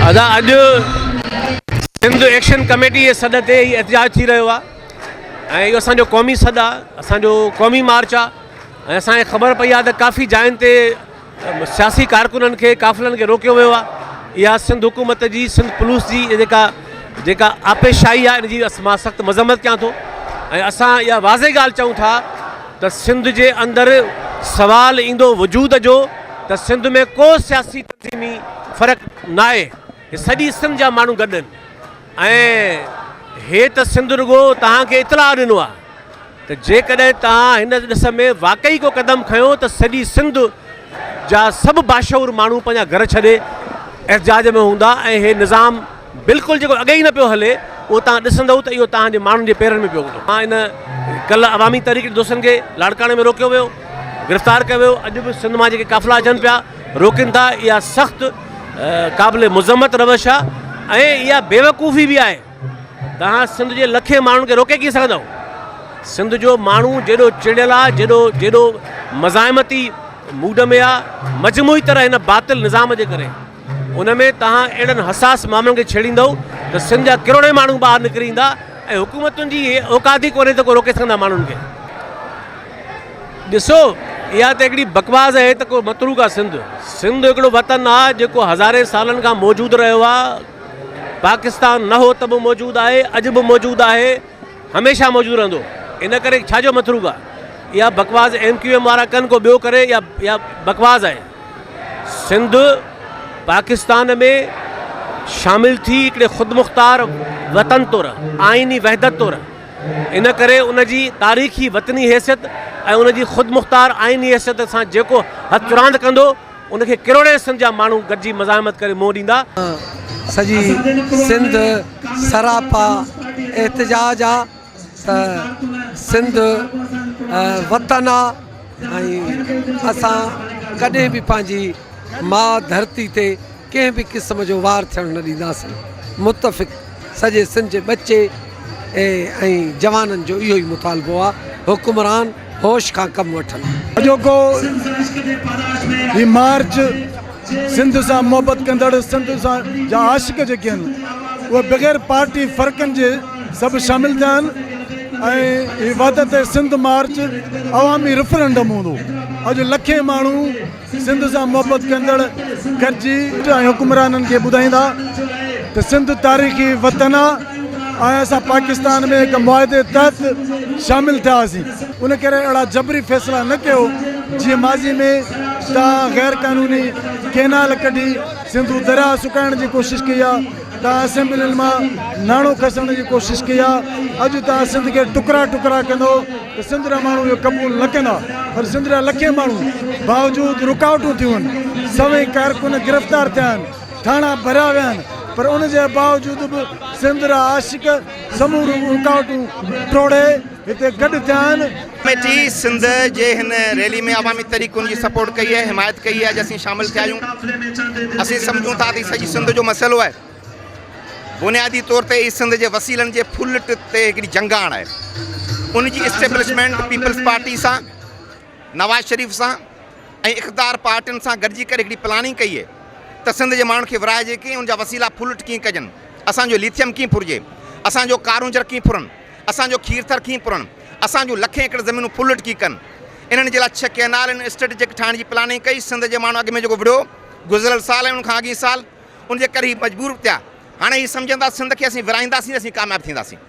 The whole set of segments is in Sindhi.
ادا اڄ سنڌ ايڪشن ڪميٽي جي سڏ تي هي احتجاج ٿي رهيو آهي ۽ اهو اسان جو قومي سڏ آهي اسان جو قومي مارچ آهي ۽ اسان کي خبر پئي آهي ته ڪافي جاين تي سياسي ڪارڪنن کي قافلن کي روڪيو ويو آهي اها سنڌ حڪومت جي سنڌ پوليس جي جيڪا جيڪا آپيشاهي آهي ان جي مان سخت مذمت ڪيان ٿو ۽ اسان اها واضح ڳالهه چئون ٿا ته سنڌ جي اندر سوال ايندو وجود جو ته سنڌ ۾ ڪو سياسي تنظيمي فرق ناهي هي سڄي سنڌ جا ماڻهو گڏ آهن ۽ هي ته سنڌ رڳو توهان کي اطلاع ڏنو آهي ته جيڪڏهن توهان هن ڏس ۾ واقعي ڪو قدم کنيو ته سڄي سنڌ جا سڀ باشعور ماڻهو پنهنجا گهر ڇڏي احتجاج ۾ هوندا ۽ هي نظام بلڪل جيڪو اڳي ئي نه پيو هلي اهو توهان ڏسندؤ ته اهو توهان جي ماڻهن جي پيرن ۾ پيو هوندو. مان ان ڪلهه عوامي تحريڪ جي دوستن کي لاڙڪاڻي ۾ روڪيو ويو، گرفتار ڪيو ويو، اڄ به سنڌ مان جيڪي قافلا اچن پيا روڪين ٿا، اها سخت قابل مذمت روش آهي ۽ اها بيوقوفي به آهي. توهان سنڌ جي لکين ماڻهن کي روڪي ڪيئن سگهندؤ؟ سنڌ جو ماڻهو جيڏو چڙيل آ، جيڏو جيڏو مزاحمتي موڊ ۾ آ، مجموعي طرح هن باطل نظام جي ڪري ان ۾ توهان اهڙن حساس معاملن کي ڇيڙيندؤ ته سنڌ جا ڪروڙين ماڻهو ٻاهر نڪري ايندا ۽ حڪومتن جي اوقات ئي ڪونهي ته ڪو روڪي سگهندا ماڻهن کي. ڏسو اها ته هڪڙي بڪواس آهي ته ڪو متروڪ آ سنڌ. سنڌ هڪڙو وطن آ جيڪو هزارين سالن کان موجود رهيو آ. پاڪستان نه هو ته به موجود آهي، اڄ به موجود آهي، هميشه موجود رهندو. ان ڪري ڇا جو متروڪ آ؟ اها بڪواس ايم ڪيو ايم وارا ڪن ڪو ٻيو ڪري اها اها بڪواس آهي. سنڌ پاڪستان ۾ شامل ٿي هڪڙي خودمختار وطن طور، آئيني وحدت طور، ان ڪري ان جي تاريخي وطني حيثيت ۽ ان جي خودمختار آئيني حيثيت سان جيڪو هٿ چراند ڪندو، ان کي ڪروڙين سنڌ جا ماڻهو گڏجي مزاحمت ڪري منهن ڏيندا. سڄي سنڌ سراپا احتجاج آ ته سنڌ وطن آ ۽ اسان ڪڏهن به پنهنجي ماء ڌرتي تي ڪنهن به قسم جو وار ٿيڻ نه ڏينداسين متفق سڄي سنڌ جي ٻچي ۽ جوانن جو اهو ئي مطالبو آ حڪمران هوش کان ڪم وٺن. اڄوڪو هي مارچ سنڌ سان محبت ڪندڙ سنڌ سان جا عاشق جيڪي آهن اهي بغير پارٽي فرقن جي سڀ شامل ٿيا آهن ۽ هي وحدت سنڌ مارچ عوامي ريفرنڊم هوندو اڄ لکين ماڻهو سنڌ سان محبت ڪندڙ گڏجي ۽ حڪمرانن کي ٻڌائيندا ته سنڌ تاريخي وطن آ ۽ اسان پاڪستان ۾ هڪ معاهدي تحت شامل ٿيا هئاسين ان ڪري اهڙا جبري فيصلا نه ڪيو جيئن ماضي ۾ توهان غير قانوني ڪينال ڪڍي سنڌو درياهه سڪائڻ جي ڪوشش ڪئي آ توهان اسيمبلين مان ناڻو کسڻ جي ڪوشش ڪئي آ اڄ توهان سنڌ کي ٽڪرا ٽڪرا ڪندو ته سنڌ جا ماڻهو اهو قبول نه ڪندا پر سنڌ جا لکين ماڻهو باوجود رڪاوٽون ٿيون آهن، سوين ڪارڪن گرفتار ٿيا آهن، ٿاڻا ڀريا ويا آهن پر ان جي باوجود به سنڌ جا عاشق سموريون رڪاوٽون ٽوڙي هتي گڏ ٿيا آهن. ڪميٽي سنڌ جي هن ريلي ۾ عوامي تحريڪن جي سپورٽ ڪئي آهي، حمايت ڪئي آهي، اڄ اسين شامل ٿيا آهيون، اسين سمجهون ٿا ته هي سڄي سنڌ جو مسئلو آهي. بنيادي طور تي هي سنڌ جي وسيلن جي ڦرلٽ تي هڪڙي جنگاڻ آهي. ان جي اسٽيبلشمينٽ پيپلز پارٽي سان، نواز شريف سان ۽ اقتدار پارٽين سان گڏجي ڪري هڪڙي پلاننگ ڪئي آهي ته سنڌ جي ماڻهن کي ورهائجي ڪيئن، ان جا وسيلا ڦرلٽ ڪيئن ڪجن، اسان جو ليٿيم ڪيئن ڦرجي، اسان جو ڪارونجهر ڪيئن ڦرن، اسان جو کيرٿر ڪيئن ڦرن، اسان جون لکين ايڪڙ زمينون ڦرلٽ ڪيئن ڪن. انهن جي لاء ڇهه ڪئنال ۽ اسٽريٽجڪ ٺاهڻ جي پلاننگ ڪئي. سنڌ جي ماڻهن اڳ ۾ جيڪو وڙهيو گذريل سال ۽ ان کان اڳئين سال، ان جي ڪري هي مجبور ٿيا. هاڻي هي سمجهن ٿا سنڌ کي اسين ورهائينداسين ته اسين ڪامياب ٿينداسين.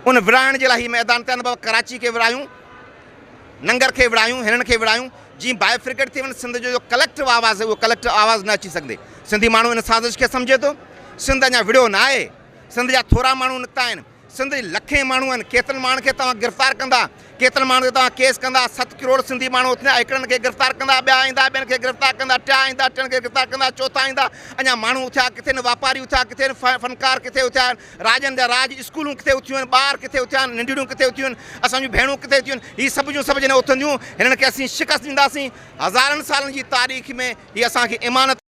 ان ورهائڻ جي لاء هي ميدان تي آيا بابا ڪراچي کي ورهايون، ننگر کي وڙهايون، هنن کي وڙهايون، جيئن بائفرڪيٽ ٿي وڃي سنڌ جو جو ڪليڪٽو آواز آهي اهو ڪليڪٽو آواز نه اچي سگهندي. سنڌي ماڻهو ان سازش کي سمجهي ٿو. سنڌ اڃا وڙهيو نه آهي. سنڌ جا ٿورا ماڻهو نڪتا آهن. سنڌ جي لکين ماڻهو آهن، ڪيترن ماڻهن کي توهان گرفتار ڪندا، ڪيترن ماڻهن تي توهان ڪيس ڪندا، ست ڪروڙ سنڌي ماڻهو اٿندا، هڪڙن کي گرفتار ڪندا، ٻيا ايندا ٻين کي گرفتار ڪندا، ٽيا ايندا ٽين کي گرفتار ڪندا، چوٿا ايندا، اڃا ماڻهو اٿيا ڪٿي آهن، واپاري اٿيا ڪٿي آهن، فنڪار ڪٿي اٿيا آهن، راڄن جا راڄ، اسڪولون ڪٿي اٿيون آهن، ٻار ڪٿي اٿيا آهن، ننڍڙيون ڪٿي اٿيون آهن، اسان جون ڀيڻون ڪٿي اٿيون آهن، هي سڀ جون سڀ جڏهن اٿنديون، هنن کي اسين شڪست ڏينداسين، هزارن سالن جي تاريخ ۾ هي اسان کي امانت.